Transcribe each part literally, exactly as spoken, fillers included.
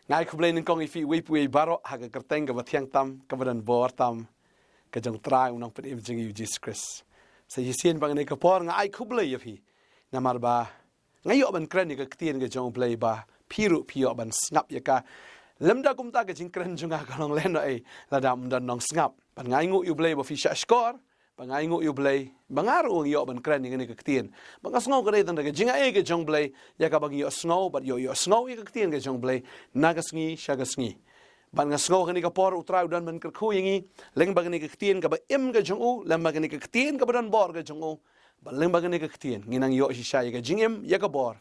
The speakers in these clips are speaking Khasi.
Nga ai khublei nyngkong ïa phi uwei pa uwei baroh ha ka kyrteng kaba thiang tam, kaba don bor tam, ka jong U Trai U Nongpynim jong ngi U Jisu Khrist. Sa shisien ba ngan ïa ka por nga ai khublei ïa phi. Namar ba nga ïoh ban kren ïa ka ktien ka jong U Blei ba phi ruh phi ïoh ban sngap ïa ka. Lymda kumta ka jingkren jong nga ka long lehnohei lada ym don nongsngap. Bad nga ainguh ïa U Blei ba phi shah shkor, ba nga ainguh ïa U Blei ba nga ruh nga ïoh ban kren ïa kane ka ktien. Ba nga sngew ka dei tang da ka jingai ka jong U Blei ïa kaba ngi ïohsngew bad ïoh ïohsngew ïa ka ktien ka jong U Blei na ka sngi sha ka sngi. Bad nga sngew kane ka por U Trai u don ban kyrkhu ïa ngi lyngba kane ka ktien kaba im ka jong u, lyngba kane ka ktien kaba don bor ka jong u. Bad lyngba kane ka ktien ngin nang ïoh shisha ïa ka jingim ïa ka bor.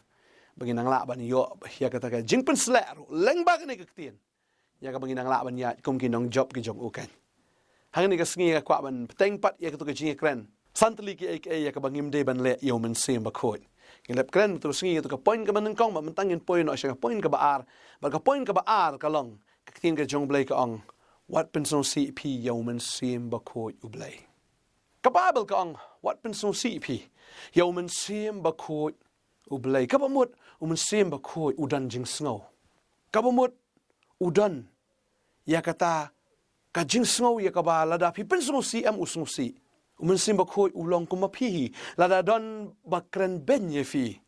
Ba ngin nang lah ban ïoh ïa kata ka jingpynsleh ruh lyngba kane ka ktien. Ïa kaba ngin nang lah ban ïaid kum ki nongjop ki jong u kan. Ha kane ka sngi nga kwah ban bteng pat ïa katu ka jingïakren. San tylli kiei kiei ïa kaba ngim dei ban leh ïa U Mynsiem Bakhuid. Ngin leh kren katu ka sngi ïa katu ka point kaba nyngkong, bad mynta ngin poi noh sha ka point kaba ar. Bad ka point kaba ar ka long, ka ktien ka jong U Blei ka ong, wat pynsngewsih phi ïa U Mynsiem Bakhuid U Blei. Ka Baibl ka ong, wat pynsngewsih phi ïa U Mynsiem Bakhuid U Blei. Kaba mut U Mynsiem Bakhuid u don jingsngew. Kaba mut u don ïa kata ka jingsngew ïa kaba lada phi pynsngewsih em u sngewsih. U Mynsiem Bakhuid u long kum ma phi hi. Lada don ba kren beiñ ïa phi,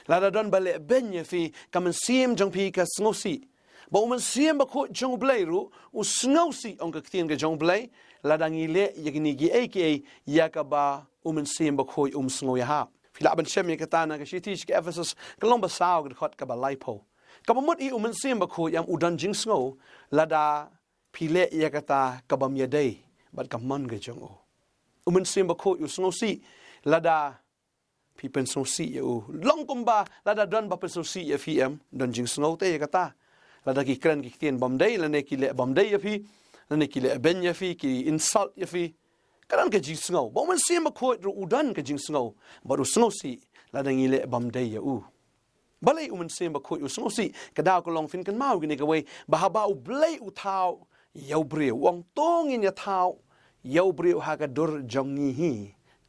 lada don ba leh beiñ ïa phi, ka mynsiem jong phi ka sngewsih. Ba U Mynsiem Bakhuid jong U Blei ruh u sngewsih, ong ka ktien ka jong U Blei, lada ngi leh ïa kine kiei kiei ïa kaba U Mynsiem Bakhuid um sngew ïahap. Phi lah ban shem ïa kata na ka shithi sha ki Ephesus ka lynnong ba saw ka dkhot kaba laiphew. Kaba mut hi U Mynsiem Bakhuid em u don jingsngew lada phi leh ïa kata kabym ïadei bad ka mon ka jong u. U Mynsiem Bakhuid u sngewsih lada phi pynsngewsih ïa u. Long kumba lada don ba pynsngewsih ïa phi em, don jingsngew te ïa kata. Lada ki kren ki ktien bym dei, lane ki leh bym dei ïa phi, lane ki leh beiñ ïa phi, ki insult ïa phi, ka don ka jingsngew. Ba U Mynsiem Bakhuid ruh u don ka jingsngew bad u sngewsih lada ngi leh bym dei ïa u. Balei U Mynsiem Bakhuid u sngewsih? Ka daw ka long, phin kynmaw kine kawei, ba haba U Blei u thaw ïa u briew, u ong, to ngin ïa thaw ïa u briew ha ka dur jong ngi hi.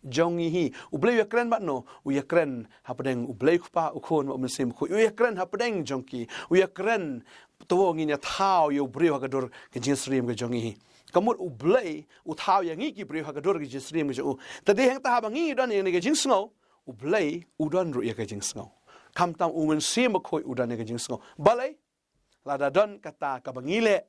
Jong ngi hi. U Blei u ïakren bad no? U ïakren hapdeng U Blei U Kpa, U Khun bad U Mynsiem Bakhuid. U ïakren hapdeng jong ki. U ïakren, to ngin ïa thaw ïa u briew ha ka dur ka jingsyriem ka jong ngi hi. Ka mut U Blei u thaw ïa ngi ki briew ha ka dur ka jingsyriem ka jong u. Te dei hangta haba ngi don ïa kane ka jingsngew, U Blei u don ruh ïa ka jingsngew. Khamtam U Mynsiem Bakhuid u don ïa ka jingsngew. Balei? Lada don kata kaba ngi leh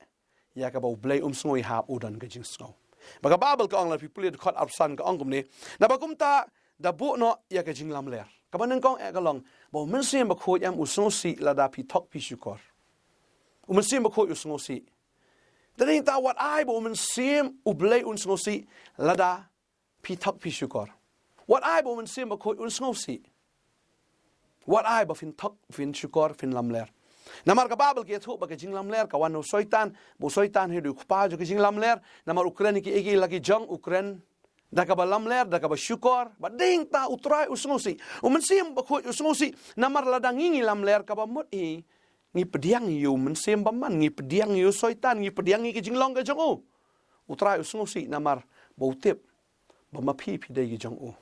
ïa kaba U Blei um sngew ïahap, u don ka jingsngew. Ba ka Baibl ka ong, lada phi pule dkhot arphew san ka ong kumne, naba kumta da buh noh ïa ka jinglamler. Kaba nyngkong eh ka long, ba U Mynsiem Bakhuid em u sngewsih lada phi thok phi shukor. U Mynsiem Bakhuid u sngewsih. Te dei ta wat ai ba U Mynsiem U Blei un sngewsih lada phi thok phi shukor. Wat ai ba U Mynsiem Bakhuid un sngewsih. Wat ai ba phin thok, phin shukor, phin lamler. Namar ka Baibl ka ïathuh ba ka jinglamler ka wan na u Soitan, ba u Soitan hi u dei u kpa jong ka jinglamler, namar u kren ïa kiei kiei la ki jong, u kren da kaba lamler, da kaba shukor, bad dei ta U Trai u sngewsih. U Mynsiem Bakhuid u sngewsih, namar lada ngi ngi lamler kaba mut hi, ngi pdiang ïa u mynsiem bymman, ngi pdiang ïa u Soitan, ngi pdiang ïa ka jinglong ka jong u. U Trai u sngewsih namar ba u tip ba ma phi phi dei ki jong u.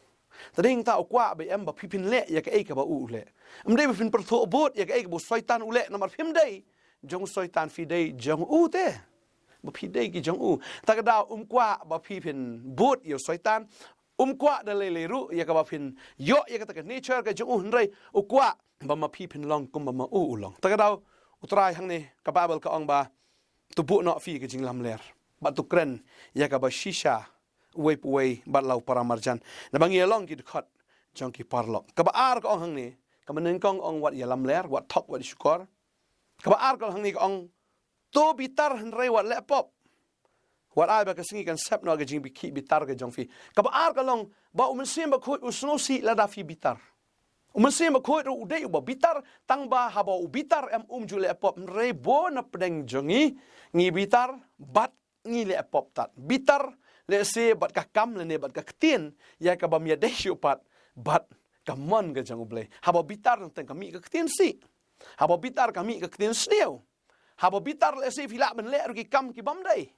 Te dei ta u kwah ba em ba phi phin leh ïa kaei kaba u u leh. Ym dei ba phin pyrthuh bud ïa kaei kaba u Soitan u leh, namar phim dei jong u Soitan, phi dei jong u te. Ba phi dei ki jong u. Ta ka daw um kwah ba phi phin bud ïa u Soitan. Um kwah da lei lei ruh ïa kaba phin ïoh ïa kata ka nature ka jong u, hynrei u kwah ba ma phi phin long kumba ma u u long. Ta ka daw U Trai hangne ka Baibl ka ong ba to buh noh phi ka jinglamler bad to kren ïa kaba shisha uwei pa uwei bad la u para marjan, naba ngi ïa long ki dkhot jong ki paralok. Kaba ar ka ong hangne, kaba nyngkong ong wat ïa lamler, wat thok, wat shukor. Kaba ar ka ong hangne ka ong, to bitar hynrei wat leh pop. Wat ai ba ka sngi kan sep noh ka jingbikhih bitar ka jong phi. Kaba ar ka long ba U Mynsiem Bakhuid u sngewsih lada phi bitar. U Mynsiem Bakhuid ruh u dei uba bitar, tang ba haba u bitar em um ju leh pop, hynrei bun na pdeng jong ngi, ngi bitar bad ngi leh pop tad. Bitar lehse bad ka kam lane bad ka ktien ïa kabym ïadei shuh pat bad ka mon ka jong U Blei. Haba bitar teng ka mih ka ktien sih. Haba bitar ka mih ka ktien sniew. Haba bitar lehse phi lah ban leh ruh ki kam kibym dei.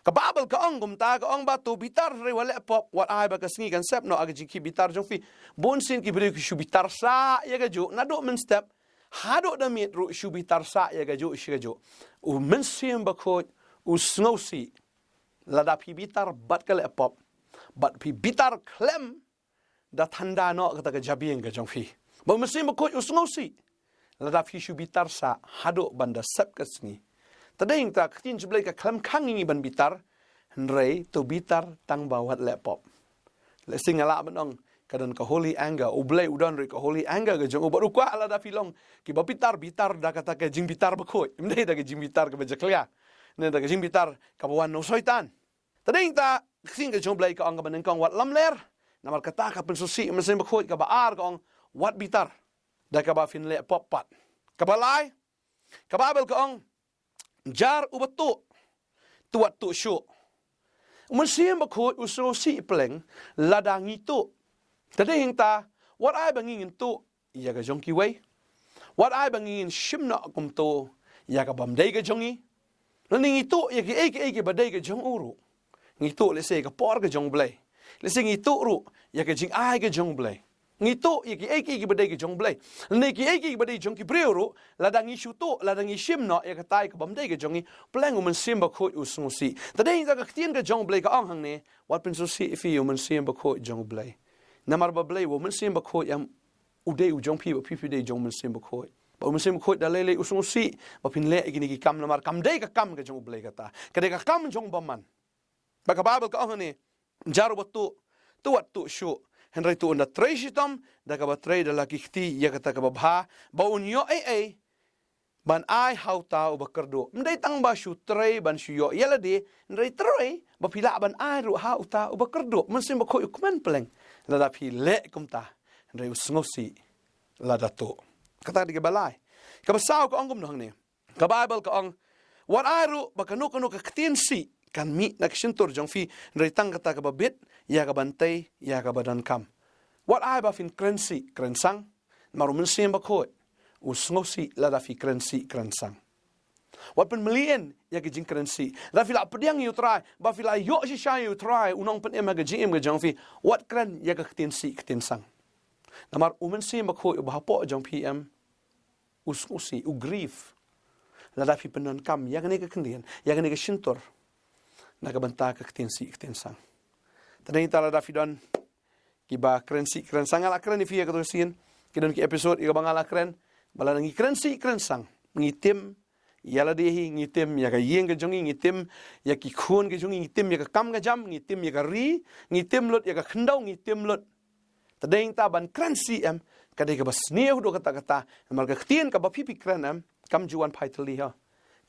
Ka Baibl ka ong kumta, ka ong ba to bitar hynrei wat leh pop, wat ai ba ka sngi kan sep noh ka jingkhih bitar jong phi. Bun sien ki briew ki shu bitar sah ïa kajuh naduh mynstep haduh da miet ruh shu bitar sah ïa kajuh shi kajuh. U Mynsiem Bakhuid u sngewsih lada phi bitar bad ka leh pop, bad phi bitar khlem da thanda noh kata ka jabieng ka jong phi. Bad u Mynsiem Bakhuid u sngewsih lada phi shu bitar sah haduh ban da sep ka sngi. Te dei hangta ka ktien jong U Blei ka khlem khang ïa ngi ban bitar, hynrei to bitar tang ba wat leh pop. Lehse nga lah ban ong ka don ka holy anger, U Blei u don ruh ka holy anger ka jong u, bad u kwah lada phi long kiba bitar, bitar da kata ka jingbitar bakhuid, ym dei da ka jingbitar kaba jakhlia, ne da ka jingbitar kaba wan na u Soitan. Te dei hangta ka ktien ka jong U Blei ka ong kaba nyngkong wat lamler, namar kata ka pynsngewsih u Mynsiem Bakhuid. Kaba ar ka ong wat bitar da kaba phin leh pop pat. Kaba lai, ka Baibl ka ong jar uba tuh, to wat tuh shuh. U Mynsiem Bakhuid u sngewsih pleng lada ngi tuh. Te dei hangta wat ai ba ngi ngin tuh ïa ka jong kiwei. Wat ai ba ngi ngin shim noh kumto ïa ka bym dei ka jong ngi. Lane ngi tuh ïa kiei kiei kiba dei ka jong u ruh. Ngi tuh lehse ïa ka por ka jong U Blei. Lehse ngi tuh ruh ïa ka jingai ka jong U Blei. Ngi tuh ïa kiei kiei kiba dei ka jong U Blei. Lane kiei kiei kiba dei jong ki briew ruh, lada ngi shu tuh, lada ngi shim noh ïa katai ka bym dei ka jong ngi, pleng u Mynsiem Bakhuid u sngewsih. Te dei hangta ka ktien ka jong U Blei ka ong hangne, wat pynsngewsih ïa phi ïa u Mynsiem Bakhuid jong U Blei. Namar ba Blei u Mynsiem Bakhuid em u dei u jong phi, ba phi phi dei jong u Mynsiem Bakhuid. Ba u Mynsiem Bakhuid da lei lei u sngewsih ba phin leh ïa kine ki kam, namar kam dei ka kam ka jong U Blei kata. Ka dei ka kam jong u bymman. Ba ka Baibl ka ong hangne, jar uba tuh, to wat tuh shuh. Hynrei to un da trei shitom da kaba trei da la ki kti ïa kata kaba bha, ba un ïoh ei ei ban ai ha uta uba kyrduh. Ym dei tang ba shu trei ban shu ïoh ïa lade, hynrei trei ba phi lah ban ai ruh ha uta uba kyrduh. Mynsiem Bakhuid u kmen pleng lada phi leh kumta, hynrei u sngewsih lada tuh. Kata ka dei kaba lai. Kaba saw ka ong kumno hangne. Ka Baibl ka ong, wat ai ruh ba kano kano ka ktien sih kan mih na ka shyntur jong phi, hynrei tang kata kaba bit ïa ka ban tei ïa kaba donkam. Wat ai ba phin kren sih kren sang, namar u Mynsiem Bakhuid u sngewsih lada phi kren sih kren sang. Wat pynmlien ïa ka jingkren sih. Lada phi la pdiang ïa u Trai, ba phi la ïoh shisha ïa u Trai, u nongpynim ha ka jingim ka jong phi, wat kren ïa ka ktien sih ktien sang. Namar u Mynsiem Bakhuid uba hapoh jong phi em, u sngewsih, u grieve lada phi pyndonkam ïa kane ka kyndien, ïa kane ka shyntur na ka bynta ka ktien sih ktien sang. Te dei hangta lada phi don kiba kren sih kren sang, nga la kren ïa phi ïa kato ka sien, ki don ki episode ïa kaba nga la kren ba lada ngi kren sih kren sang, ngi tim ïa lade hi, ngi tim ïa ka ïing ka jong ngi, ngi tim ïa ki khun ka jong ngi, ngi tim ïa ka kam ka jam, ngi tim ïa ka ri, ngi tim lut ïa ka khyndew, ngi tim lut. Te dei hangta ban kren sih em, ka dei kaba sniew haduh katta katta. Namar ka ktien kaba phi phi kren em, kam ju wan phai tylli ha,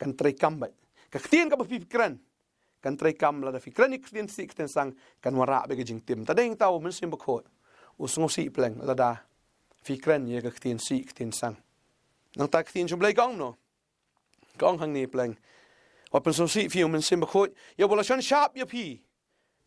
kan trei kam beit. Ka ktien kaba phi phi kren kan trei kam. Lada phi kren ïa ka ktien sih ktien sang, kan wanrah beit ka jingtim. Te dei hangta u Mynsiem Bakhuid u sngewsih pleng lada phi kren ïa ka ktien sih ktien sang. Nangta ka ktien jong U Blei ka ong kumno? Ka ong hangne pleng, wat pynsngewsih phi ïa u Mynsiem Bakhuid, ïa uba la shon shap ïa phi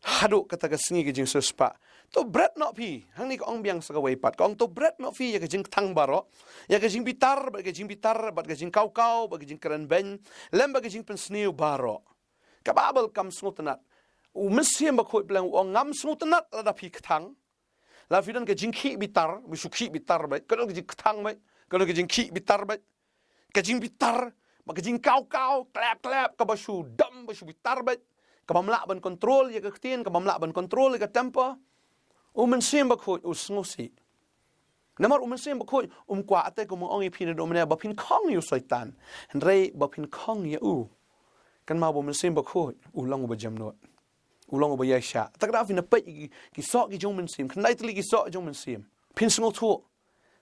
haduh kata ka sngi ka jingsiewspah. To bret noh phi, hangne ka ong biang sa kawei pat, ka ong to bret noh phi ïa ka jingkthang baroh, ïa ka jingbitar bad ka jingbitar bad ka jingkawkaw bad ka jingkren beiñ lem bad ka jingpynsniew baroh. Ka Baibl kam sngewtynnat. U Mynsiem Bakhuid pleng u ong ngam sngewtynnat lada phi kthang. Lada phi don ka jingkhih bitar, ba shu khih bitar beit, ka don ka jingkthang beit, ka don ka jingkhih bitar beit. Ka jingbitar bad ka jingkawkaw klep klep kaba shu dom, ba shu bitar beit, kabym lah ban kontrol ïa ka ktien, kabym lah ban kontrol ïa ka temper. U Mynsiem Bakhuid u sngewsih. Namar u Mynsiem Bakhuid um kwah te kum ong ïa phi naduh mynne ba phin khong ïa u Soitan, hynrei ba phin khong ïa u. Kynmaw ba u Mynsiem Bakhuid u long uba jemnud, u long uba ïaishah. Te lada phi na peit ki, ki soh ki jong u Mynsiem, khyndai tylli ki soh jong u Mynsiem, phin sngewthuh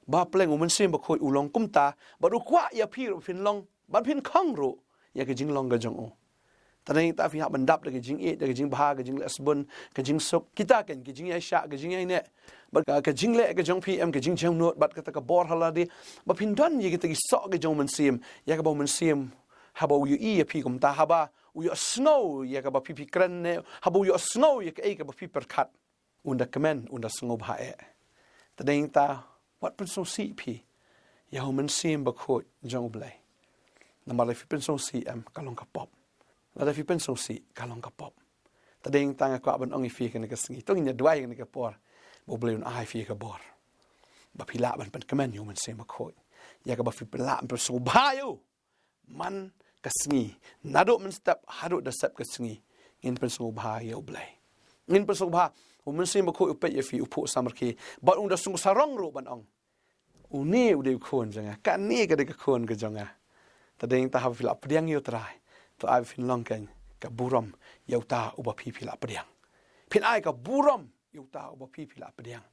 ba pleng u Mynsiem Bakhuid u long kumta, bad u kwah ïa phi ruh phin long, bad phin khong ruh ïa ka jinglong ka jong u. Te dei hangta phi hap ban dap da ka jingïeit, da ka jingbha, ka jingleh sbun, ka jingsuk, kita kein, ka jingïaishah, ka jingïaineh, bad ka, ka jingleh ka jong phi em, ka jingjemnud bad kata ka bor ha lade, ba phin don ïa kita ki soh ki jong u Mynsiem, ïa kaba u Mynsiem haba u ïohi ïa phi kumta, haba u ïohsngew ïa kaba phi phi kren ne haba u ïohsngew ïa kaei kaba phi pyrkhat, un da kmen, un da sngewbha eh. Te dei hangta wat pynsngewsih phi ïa u Mynsiem Bakhuid jong U Blei. Namar lada phi pynsngewsih em, ka long ka pop. Lada phi pynsngewsih, ka long ka pop. Te dei hangta nga kwah ban ong ïa phi kane ka sngi, to ngin ïa duwai kane ka por, ba U Blei un ai phi ka bor ba phi lah ban pynkmen ïa u Mynsiem Bakhuid. ïa kaba phi lah pynsngewbha ïa u. Man ka sngi, naduh mynstep haduh da sep ka sngi, ngin pynsngewbha ïa U Blei. Ngin pynsngewbha, U Mynsiem Bakhuid u peit ïa phi, u phuh samrkhie, bad un da sngewsarong ruh ban ong, une u dei u khun jong nga, kane ka dei ka khun ka jong nga. Te dei nangta haba phi lah pdiang ïa U Trai, to ai ba phin long kein ka burom ïa uta uba phi phi lah pdiang. Phin ai ka burom ïa uta uba phi phi lah pdiang.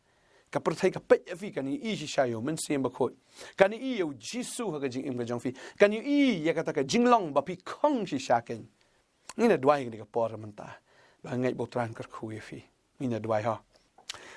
Ka pyrthei ka peit ïa phi, kan ïohi shisha ïa U Mynsiem Bakhuid, kan ïohi ïa U Jisu ha ka jingim ka jong phi, kan ïohi ïa kata ka jinglong ba phi khong shisha kein. Ngin ïa duwai kane ka por mynta, ba ngeit ba U Trai un kyrkhu ïa phi. Ngin ïa duwai, ho.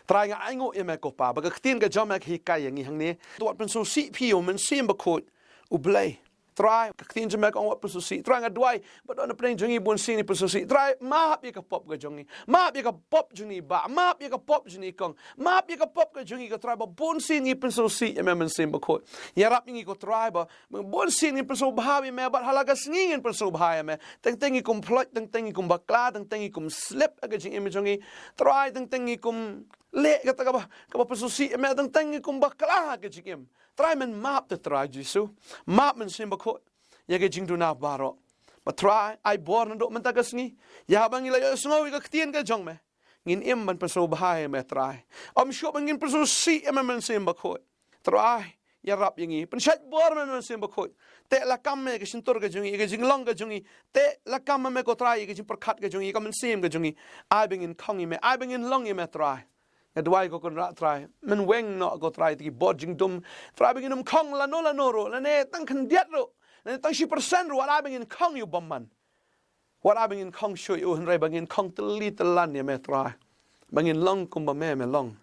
Trai, nga ainguh ïa me ko Pa, ba ka ktien ka jong me ka hikai ïa ngi hangne, to wat pynsngewsih phi ïa U Mynsiem Bakhuid U Blei. Trai, ka ktien jong me ka ong wat pynsngewsih. Trai, nga duwai ba don hapdeng jong ngi bunsien ngi pynsngewsih. Trai, map ïa ka pop ka jong ngi, map ïa ka pop jong ngi Bah, map ïa ka pop jong ngi Kong, map ïa ka pop ka jong ngi ko Trai, ba bunsien ngi pynsngewsih ïa me Mynsiem Bakhuid. Ïarap ïa ngi ko Trai, ba bunsien ngin pynsngewbha ïa me, bad ha la ka sngi ngin pynsngewbha ïa me. Teng teng ngi kum ploit, teng teng ngi kum bakla, teng teng ngi kum slip ha ka jingim jong ngi. Trai, teng teng ngi kum leh kata kaba, kaba pynsngewsih ïa me, teng teng ngi kum bakla ha ka jingim. Trai, men map te Trai Jisu. Map Mynsiem Bakhuid ïa ka jingduna baroh. Bad Trai, ai bor naduh mynta ka sngi, ïa ba ngi la ïohsngew ïa ka ktien ka jong me, ngin im ban pynsngewbha ïa me Trai. Ym shuh ba ngin pynsngewsih ïa me Mynsiem Bakhuid. Trai, ïarap ïa ngi, pynshait bor me Mynsiem Bakhuid. Teh lakam me ïa ka shyntur ka jong ngi, ïa ka jinglong ka jong ngi. Teh lakam me ko Trai ïa ka jingpyrkhat ka jong ngi, ïa ka mynsiem ka jong ngi. Ai ba ngin khong ïa me, ai ba ngin long ïa me Trai. Nga duwai ko Kynrad Trai, men weng noh ko Trai ïa kita ki bor jingdum Trai, ba ngin ym khong lano lano ruh, lane tang khyndiat ruh, lane tang shi percent ruh, wat ai ba ngin khong ïa u bymman. Wat ai ba ngin khong shuh ïa u, hynrei ba ngin khong tylli tyllan ïa me Trai. Ba ngin long kumba me me long.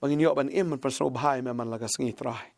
Ba ngin ïoh ban im ban pynsngewbha ïa me man la ka sngi Trai.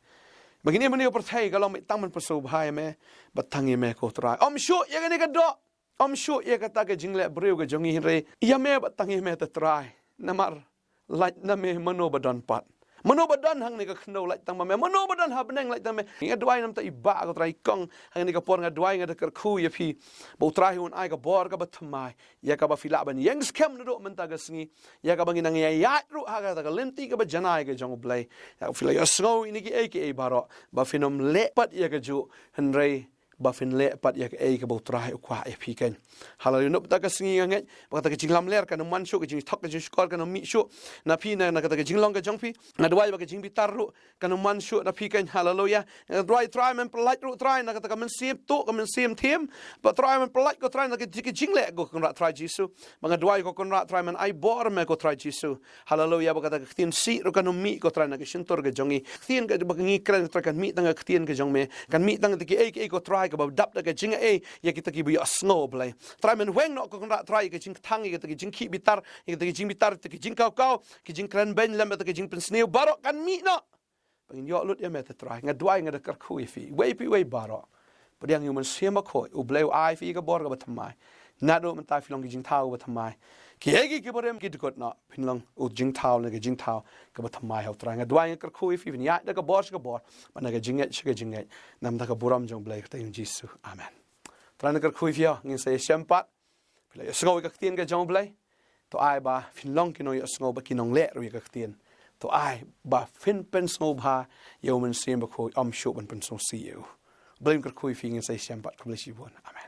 Ba ngin im ban ïoh pyrthei ka long beit tang ban pynsngewbha ïa me, bad tang ïa me ko Trai. Ym shuh ïa kane ka doh. Ym shuh ïa kata ka jingleh briew ka jong ngi, hynrei ïa me bad tang ïa me te Trai. Namar lait na me mano ba don pat? Mano ba don hangne ka khyndew lait tang ma me? Mano ba don ha bneng lait tang ma me? Nga duwai namar i Bah ko Trai, i Kong, hangne ka por nga duwai, nga da kyrkhu ïa phi ba U Trai un ai ka bor kaba thymmai, ïa kaba phi lah ban ïeng skhem naduh mynta ka sngi, ïa kaba ngin nang ïaid ruh ha kata ka lynti kaba janai ka jong U Blei. Ïa kaba phi la ïohsngew ïa kine kiei kiei baroh, ba phin ym leh pat ïa kajuh, hynrei ba phin leh pat ïa kaei kaba U Trai u kwah ïa phi kein. Haleluia. Naduh mynta ka sngi nga ngeit ba kata ka jinglamler kan ym wan shuh, ka jingthok ka jingshukor kan ym mih shuh na phi, na, na kata ka jinglong ka jong phi. Nga duwai ba ka jingbitar ruh kan ym wan shuh na phi kein. Haleluia. Nga duwai Trai men pyllait ruh Trai na kata ka mynsiem tuh, ka mynsiem thiem. Ba Trai men pyllait ko Trai na ka, ka jingleh ko Kynrad Trai Jisu. Ba nga duwai ko Kynrad Trai men ai bor me ko Trai Jisu. Haleluia. Ba kata ka ktien sih ruh kan ym mih ko Trai na ka shyntur ka jong ngi. Ktien kaba ngi kren ko Trai kan mih tang ka ktien ka jong me. Kan mih tang kita kiei kiei ko Trai kaba dap da ka jingai ïa kita kiba ïohsngew Blei. Trai men weng noh ko Kynrad Trai ïa ka jingkthang, ïa kita ki jingkhih bitar, ïa kita ki jingbitar, kita ki jingkawkaw, ki jingkren beiñ lem ïa kita ki jingpynsniew baroh kan mih noh. Ba ngin ïoh lut ïa me te Trai. Nga duwai, nga da kyrkhu ïa phi, iwei pa iwei baroh. Pdiang ïa u Mynsiem Bakhuid, U Blei u ai phi ïa ka bor kaba thymmai. Naduh mynta phi long ka jingthaw kaba thymmai. Kiei kiei kiba rim ki dkut noh, phin long u jingthaw ne ka jingthaw kaba thymmai ha U Trai. Nga duwai, nga kyrkhu ïa phi, phin ïaid da ka bor sha ka bor, bad na ka jingngeit sha ka jingngeit, namar ka burom jong U Blei, ha ka kyrteng Jisu. Amen. Trai, nga kyrkhu ïa phi, ngin sa ïashem pat. Phi la ïohsngew ïa ka ktien ka jong U Blei. To ai ba phin long ki nongïohsngew bad ki nongleh ruh ïa ka ktien. To ai ba phin pynsngewbha ïa u Mynsiem Bakhuid, ym shuh ban pynsngewsih ïa u. U Blei un kyrkhu ïa phi, ngin sa ïashem pat. Khublei shibun. Amen.